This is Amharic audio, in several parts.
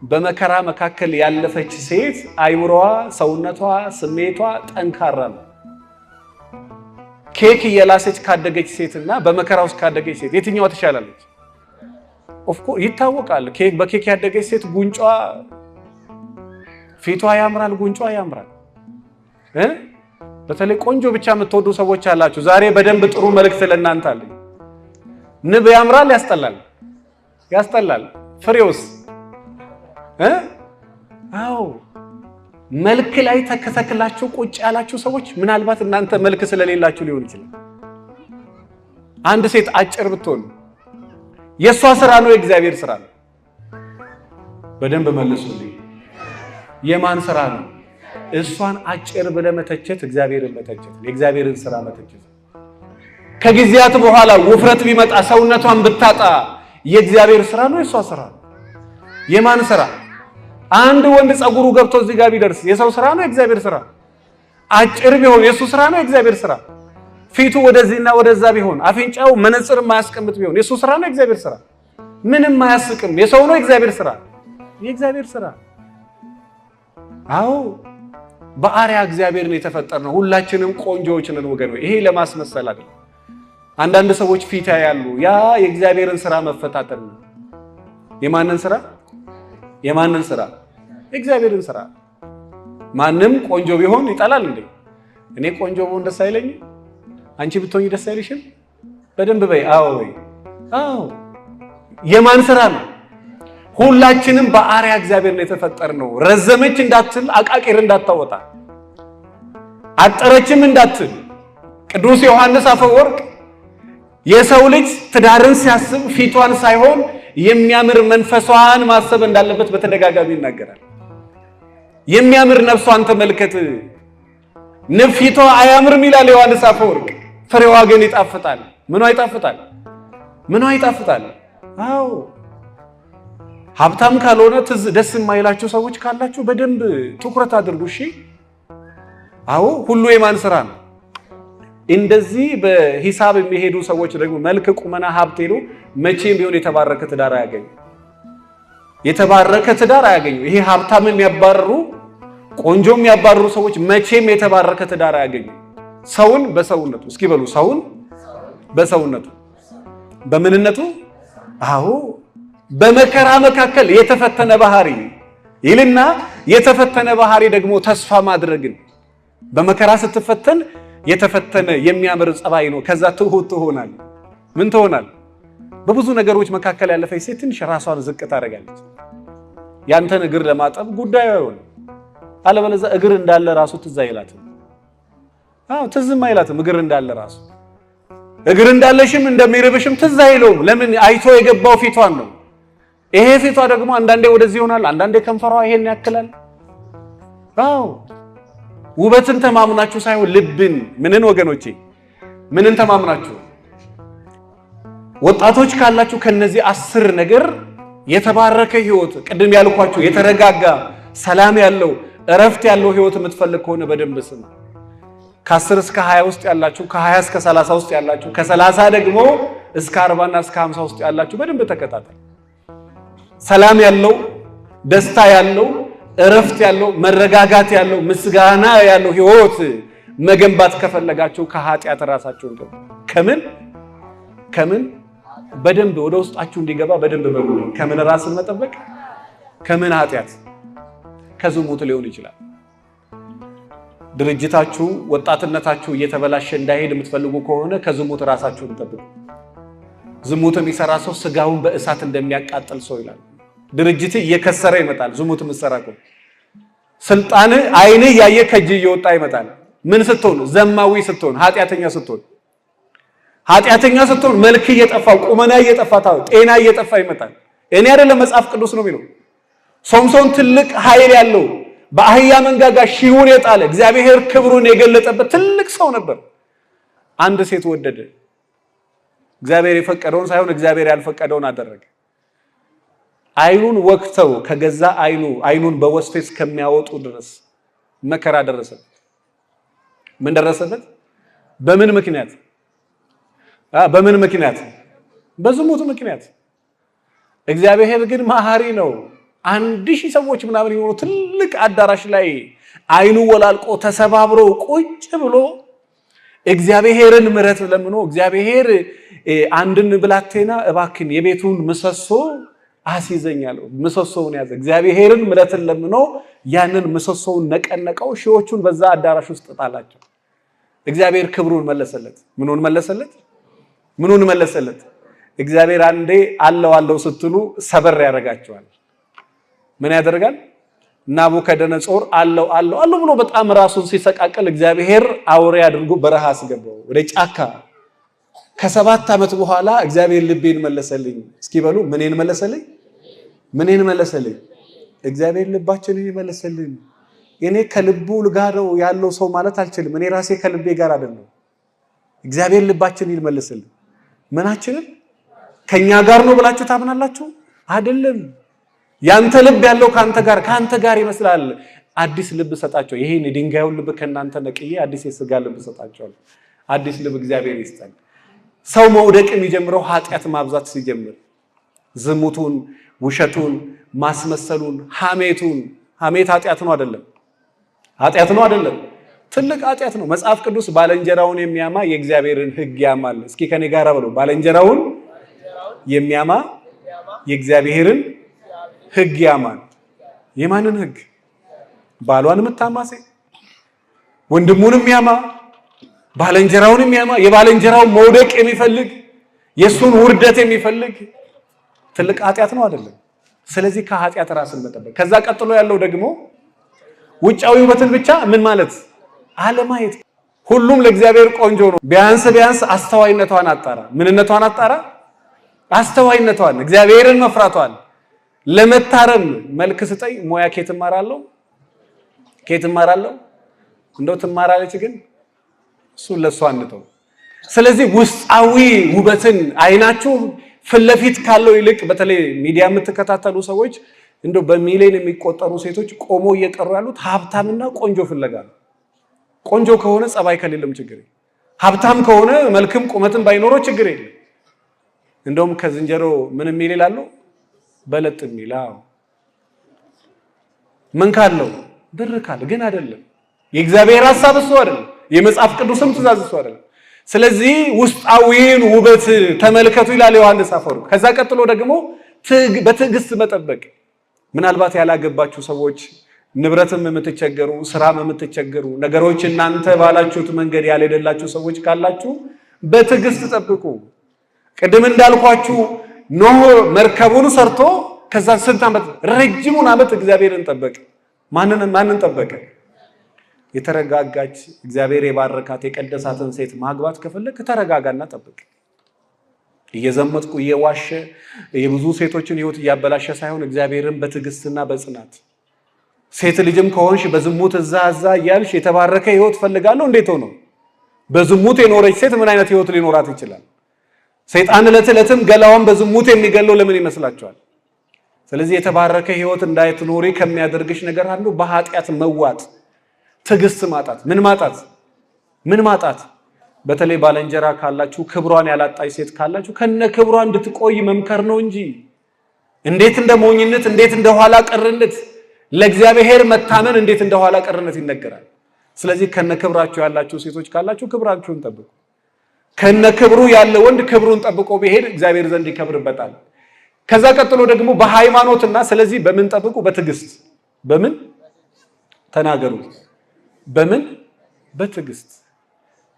በመከራ መካከል ያለፈች ሴት አይምሮዋ፣ ሰውነቷ፣ ስሜቷ ጠንካራ ነው። ኬክ እየላሰች ካደገች ሴትና በመከራ ውስጥ ካደገች ሴት የትኛዋ ትሻላለች? Of course ይታወቃል። ኬክ በኬክ ያደገች ሴት ጉንጯ፣ ፊቷ ያምራል፣ ጉንጯ ያምራል። በተለይ ቆንጆ ብቻ የምትወዱ ሰዎች አላችሁ። ዛሬ በደንብ ጥሩ መልእክት ለእናንተ አለኝ። ንብ ያምራል? ያስጠላል? ያስጠላል። ፍሬውስ? አዎ፣ መልክ ላይ ተተክላችሁ ቁጭ ያላችሁ ሰዎች ምናልባት እናንተ መልክ ስለሌላችሁ ሊሆን ይችላል። አንድ ሴት አጭር ብትሆን የእሷ ስራ ነው የእግዚአብሔር ስራ ነው? በደንብ መልሱልኝ። የማን ስራ ነው? እሷን አጭር ብለህ መተቸት እግዚአብሔርን መተቸት ነው፣ የእግዚአብሔርን ስራ መተቸት። ከጊዜያት በኋላ ውፍረት ቢመጣ፣ ሰውነቷን ብታጣ የእግዚአብሔር ስራ ነው የእሷ ስራ ነው? የማን ስራ? አንድ ወንድ ፀጉሩ ገብቶ እዚህ ጋር ቢደርስ የሰው ስራ ነው የእግዚአብሔር ስራ? አጭር ቢሆን የእሱ ስራ ነው የእግዚአብሔር ስራ? ፊቱ ወደዚህና ወደዛ ቢሆን፣ አፍንጫው መነጽር የማያስቀምጥ ቢሆን የእሱ ስራ ነው የእግዚአብሔር ስራ? ምንም አያስቅም፣ የሰው ነው የእግዚአብሔር ስራ? የእግዚአብሔር ስራ። አዎ፣ በአርአያ እግዚአብሔር ነው የተፈጠርነው። ሁላችንም ቆንጆዎች ነን ወገን። ይሄ ለማስመሰል አይደለም። አንዳንድ ሰዎች ፊት ያያሉ። ያ የእግዚአብሔርን ስራ መፈታተን ነው። የማንን ስራ? የማንን ስራ? የእግዚአብሔርን ስራ። ማንም ቆንጆ ቢሆን ይጠላል እንዴ? እኔ ቆንጆ ብሆን ደስ አይለኝም? አንቺ ብትሆኚ ደስ አይልሽም? በደንብ በይ። አዎ በይ። አዎ፣ የማን ስራ ነው? ሁላችንም በአርአያ እግዚአብሔር ነው የተፈጠርነው። ረዘመች እንዳትል፣ አቃቂር እንዳታወጣ፣ አጠረችም እንዳትል። ቅዱስ ዮሐንስ አፈወርቅ የሰው ልጅ ትዳርን ሲያስብ ፊቷን ሳይሆን የሚያምር መንፈሷን ማሰብ እንዳለበት በተደጋጋሚ ይናገራል። የሚያምር ነፍሷን ተመልከት። ንብ ፊቷ አያምርም ይላል ዮሐንስ አፈወርቅ፣ ፍሬዋ ግን ይጣፍጣል። ምኗ ይጣፍጣል? ምኗ ይጣፍጣል? አዎ፣ ሀብታም ካልሆነ ትዝ ደስ የማይላችሁ ሰዎች ካላችሁ በደንብ ትኩረት አድርጉ። እሺ። አዎ፣ ሁሉ የማን ስራ ነው? እንደዚህ በሂሳብ የሚሄዱ ሰዎች ደግሞ መልክ፣ ቁመና፣ ሀብት ሄዱ መቼም ቢሆን የተባረከ ትዳር አያገኙ። የተባረከ ትዳር አያገኙ። ይሄ ሀብታም የሚያባርሩ፣ ቆንጆ የሚያባርሩ ሰዎች መቼም የተባረከ ትዳር አያገኙ። ሰውን በሰውነቱ፣ እስኪ በሉ፣ ሰውን በሰውነቱ፣ በምንነቱ። አዎ፣ በመከራ መካከል የተፈተነ ባህሪ ይልና የተፈተነ ባህሪ ደግሞ ተስፋ ማድረግን፣ በመከራ ስትፈተን የተፈተነ የሚያምር ጸባይ ነው። ከዛ ትሁት ትሆናል። ምን ትሆናል? በብዙ ነገሮች መካከል ያለፈች ሴት ትንሽ ራሷን ዝቅ ታደርጋለች። ያንተን እግር ለማጠብ ጉዳዩ አይሆንም። አለበለዚያ እግር እንዳለ ራሱ ትዝ አይላትም። አዎ፣ ትዝም አይላትም። እግር እንዳለ ራሱ፣ እግር እንዳለሽም እንደሚርብሽም ትዝ አይለውም። ለምን? አይቶ የገባው ፊቷን ነው። ይሄ ፊቷ ደግሞ አንዳንዴ ወደዚህ ይሆናል፣ አንዳንዴ ከንፈሯ ይሄን ያክላል። አዎ፣ ውበትን ተማምናችሁ ሳይሆን ልብን፣ ምንን ወገኖቼ፣ ምንን ተማምናችሁ? ወጣቶች ካላችሁ ከነዚህ 10 ነገር የተባረከ ህይወት፣ ቅድም ያልኳችሁ የተረጋጋ፣ ሰላም ያለው፣ እረፍት ያለው ህይወት የምትፈልግ ከሆነ በደንብ ስማ። ከ10 እስከ 20 ውስጥ ያላችሁ፣ ከ20 እስከ 30 ውስጥ ያላችሁ፣ ከ30 ደግሞ እስከ 40 እና እስከ 50 ውስጥ ያላችሁ በደንብ ተከታተል። ሰላም ያለው፣ ደስታ ያለው፣ እረፍት ያለው፣ መረጋጋት ያለው፣ ምስጋና ያለው ህይወት መገንባት ከፈለጋችሁ ከኃጢአት ራሳችሁን ጠብቁ። ከምን? ከምን? በደንብ ወደ ውስጣችሁ እንዲገባ በደንብ በሉ። ከምን ራስን መጠበቅ? ከምን ኃጢአት? ከዝሙት ሊሆን ይችላል። ድርጅታችሁ፣ ወጣትነታችሁ እየተበላሸ እንዳይሄድ የምትፈልጉ ከሆነ ከዝሙት ራሳችሁን ጠብቁ። ዝሙት የሚሰራ ሰው ስጋውን በእሳት እንደሚያቃጥል ሰው ይላል። ድርጅት እየከሰረ ይመጣል። ዝሙት የምትሰራ ከሆነ ስልጣን አይንህ እያየ ከእጅ እየወጣ ይመጣል። ምን ስትሆን? ዘማዊ ስትሆን፣ ኃጢአተኛ ስትሆን። ኃጢአተኛ ስትሆን መልክ እየጠፋ፣ ቁመና እየጠፋ፣ ጤና እየጠፋ ይመጣል። እኔ አይደለም፣ መጽሐፍ ቅዱስ ነው የሚለው። ሶምሶን ትልቅ ኃይል ያለው፣ በአህያ መንጋጋ ሺውን የጣለ፣ እግዚአብሔር ክብሩን የገለጠበት ትልቅ ሰው ነበር። አንድ ሴት ወደደ። እግዚአብሔር የፈቀደውን ሳይሆን እግዚአብሔር ያልፈቀደውን አደረገ። አይኑን ወቅተው ከገዛ አይኑ አይኑን በወስፌ እስከሚያወጡ ድረስ መከራ ደረሰበት። ምን ደረሰበት? በምን ምክንያት? በምን ምክንያት? በዝሙት ምክንያት። እግዚአብሔር ግን መሐሪ ነው። 1000 ሰዎች ምናምን የሆኑ ትልቅ አዳራሽ ላይ አይኑ ወላልቆ ተሰባብሮ ቁጭ ብሎ እግዚአብሔርን ምሕረት ለምኖ እግዚአብሔር አንድን ብላቴና እባክን የቤቱን ምሰሶ አስይዘኛለሁ። ምሰሶውን ያዘ። እግዚአብሔርን ምሕረትን ለምኖ ያንን ምሰሶውን ነቀነቀው። ሺዎቹን በዛ አዳራሽ ውስጥ ጣላቸው። እግዚአብሔር ክብሩን መለሰለት። ምኑን መለሰለት? ምኑን መለሰለት? እግዚአብሔር አንዴ አለው አለው ስትሉ ሰበር ያደርጋቸዋል። ምን ያደርጋል? ናቡከደነጾር አለው አለው አለው ብሎ በጣም ራሱን ሲሰቃቀል እግዚአብሔር አውሬ አድርጎ በረሃ አስገባው፣ ወደ ጫካ። ከ7 ዓመት በኋላ እግዚአብሔር ልቤን መለሰልኝ። እስኪ በሉ ምኔን መለሰልኝ? ምኔን መለሰልኝ? እግዚአብሔር ልባችንን ይመለሰልን። እኔ ከልቡ ጋር ነው ያለው ሰው ማለት አልችልም። እኔ ራሴ ከልቤ ጋር አይደለም። እግዚአብሔር ልባችንን ይመልስልን። ምናችንን ከኛ ጋር ነው ብላችሁ ታምናላችሁ? አይደለም። ያንተ ልብ ያለው ካንተ ጋር ይመስላል። አዲስ ልብ ሰጣቸው። ይሄን የድንጋዩን ልብ ከእናንተ ነቅዬ አዲስ የስጋ ልብ ሰጣቸዋለሁ። አዲስ ልብ እግዚአብሔር ይስጠን። ሰው መውደቅ የሚጀምረው ኃጢአት ማብዛት ሲጀምር፣ ዝሙቱን፣ ውሸቱን፣ ማስመሰሉን፣ ሐሜቱን። ሐሜት ኃጢአት ነው አይደለም? ኃጢአት ነው አይደለም? ትልቅ ኃጢአት ነው። መጽሐፍ ቅዱስ ባልንጀራውን የሚያማ የእግዚአብሔርን ሕግ ያማል። እስኪ ከኔ ጋር በሉ፣ ባልንጀራውን የሚያማ የእግዚአብሔርን ሕግ ያማል። የማንን ሕግ? ባሏን የምታማ ሴት፣ ወንድሙን የሚያማ፣ ባልንጀራውን የሚያማ፣ የባልንጀራውን መውደቅ የሚፈልግ፣ የሱን ውርደት የሚፈልግ ትልቅ ኃጢአት ነው አይደለም? ስለዚህ ከኃጢአት ራስን መጠበቅ። ከዛ ቀጥሎ ያለው ደግሞ ውጫዊ ውበትን ብቻ ምን ማለት አለማየት። ሁሉም ለእግዚአብሔር ቆንጆ ነው። ቢያንስ ቢያንስ አስተዋይነቷን አጣራ። ምንነቷን አጣራ? አስተዋይነቷን፣ እግዚአብሔርን መፍራቷን። ለመታረም መልክ ስጠኝ፣ ሙያ ከየት እማራለሁ? ከየት እማራለሁ? እንደው ትማራለች፣ ግን እሱን ለሷ አንተው። ስለዚህ ውስጣዊ ውበትን አይናችሁ ፊት ለፊት ካለው ይልቅ በተለይ ሚዲያ የምትከታተሉ ሰዎች እንደው በሚሊዮን የሚቆጠሩ ሴቶች ቆሞ እየቀሩ ያሉት ሀብታምና ቆንጆ ፍለጋ ነው። ቆንጆ ከሆነ ጸባይ ከሌለም ችግር የለም። ሀብታም ከሆነ መልክም ቁመትም ባይኖረው ችግር የለም። እንደውም ከዝንጀሮ ምን የሚል ይላሉ? በለጥ የሚል። አዎ ምን ካለው ብር ካለ ግን አይደለም። የእግዚአብሔር ሐሳብ እሱ አይደለም። የመጽሐፍ ቅዱስም ትእዛዝ እሱ አይደለም። ስለዚህ ውስጣዊን ውበት ተመልከቱ ይላል ዮሐንስ አፈወርቅ። ከዛ ቀጥሎ ደግሞ በትዕግስት መጠበቅ። ምናልባት ያላገባችሁ ሰዎች፣ ንብረትም የምትቸገሩ፣ ስራም የምትቸገሩ፣ ነገሮች እናንተ ባላችሁት መንገድ ያልሄደላችሁ ሰዎች ካላችሁ በትዕግስት ጠብቁ። ቅድም እንዳልኳችሁ ኖህ መርከቡን ሰርቶ ከዛ ስንት ዓመት፣ ረጅሙን ዓመት እግዚአብሔርን ጠበቀ። ማንን ጠበቀ? የተረጋጋች እግዚአብሔር የባረካት የቀደሳትን ሴት ማግባት ከፈለክ ተረጋጋና ጠብቅ። እየዘመጥኩ እየዋሸ የብዙ ሴቶችን ሕይወት እያበላሸ ሳይሆን እግዚአብሔርን በትዕግስትና በጽናት። ሴት ልጅም ከሆንሽ በዝሙት እዛ እዛ እያልሽ የተባረከ ሕይወት ፈልጋለሁ እንዴት ሆኖ? በዝሙት የኖረች ሴት ምን አይነት ሕይወት ሊኖራት ይችላል? ሰይጣን ዕለት ዕለትም ገላዋን በዝሙት የሚገለው ለምን ይመስላችኋል? ስለዚህ የተባረከ ሕይወት እንዳትኖሪ ከሚያደርግሽ ነገር አንዱ በኃጢአት መዋጥ፣ ትዕግስት ማጣት። ምን ማጣት? ምን ማጣት? በተለይ ባለንጀራ ካላችሁ፣ ክብሯን ያላጣች ሴት ካላችሁ ከነ ክብሯ እንድትቆይ መምከር ነው እንጂ እንዴት እንደ ሞኝነት፣ እንዴት እንደ ኋላ ቀርነት፣ ለእግዚአብሔር መታመን እንዴት እንደ ኋላ ቀርነት ይነገራል። ስለዚህ ከነ ክብራችሁ ያላችሁ ሴቶች ካላችሁ ክብራችሁን ጠብቁ። ከነ ክብሩ ያለ ወንድ ክብሩን ጠብቆ ቢሄድ እግዚአብሔር ዘንድ ይከብርበታል። ከዛ ቀጥሎ ደግሞ በሃይማኖትና ስለዚህ በምን ጠብቁ? በትዕግስት። በምን ተናገሩ? በምን? በትዕግስት።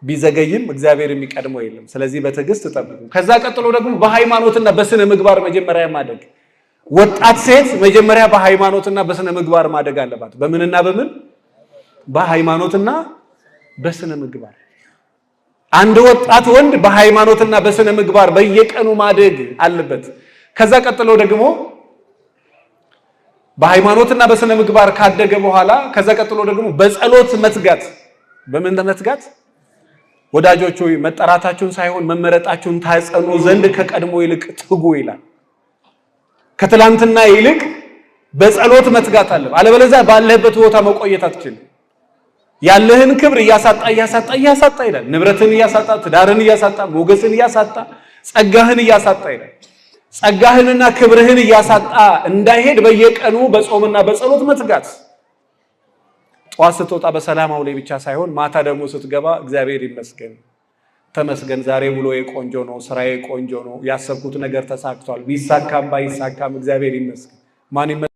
ቢዘገይም እግዚአብሔር የሚቀድመው የለም። ስለዚህ በትዕግስት ጠብቁ። ከዛ ቀጥሎ ደግሞ በሃይማኖትና በስነ ምግባር መጀመሪያ ማደግ። ወጣት ሴት መጀመሪያ በሃይማኖትና በስነ ምግባር ማደግ አለባት። በምንና በምን? በሃይማኖትና በስነ ምግባር። አንድ ወጣት ወንድ በሃይማኖትና በስነ ምግባር በየቀኑ ማደግ አለበት። ከዛ ቀጥሎ ደግሞ በሃይማኖትና በስነ ምግባር ካደገ በኋላ ከዛ ቀጥሎ ደግሞ በጸሎት መትጋት። በምን መትጋት? ወዳጆች ሆይ መጠራታችሁን ሳይሆን መመረጣችሁን ታጸኑ ዘንድ ከቀድሞ ይልቅ ትጉ ይላል። ከትላንትና ይልቅ በጸሎት መትጋት አለ። አለበለዚያ ባለህበት ቦታ መቆየት አትችልም። ያለህን ክብር እያሳጣ እያሳጣ እያሳጣ ይላል። ንብረትን እያሳጣ፣ ትዳርን እያሳጣ፣ ሞገስን እያሳጣ፣ ጸጋህን እያሳጣ ይላል። ጸጋህንና ክብርህን እያሳጣ እንዳይሄድ በየቀኑ በጾምና በጸሎት መትጋት። ጠዋት ስትወጣ በሰላም አውለኝ ብቻ ሳይሆን ማታ ደግሞ ስትገባ እግዚአብሔር ይመስገን፣ ተመስገን፣ ዛሬ ውሎዬ ቆንጆ ነው፣ ስራዬ ቆንጆ ነው፣ ያሰብኩት ነገር ተሳክቷል፣ ቢሳካም ባይሳካም እግዚአብሔር ይመስገን። ማን ይመስገን?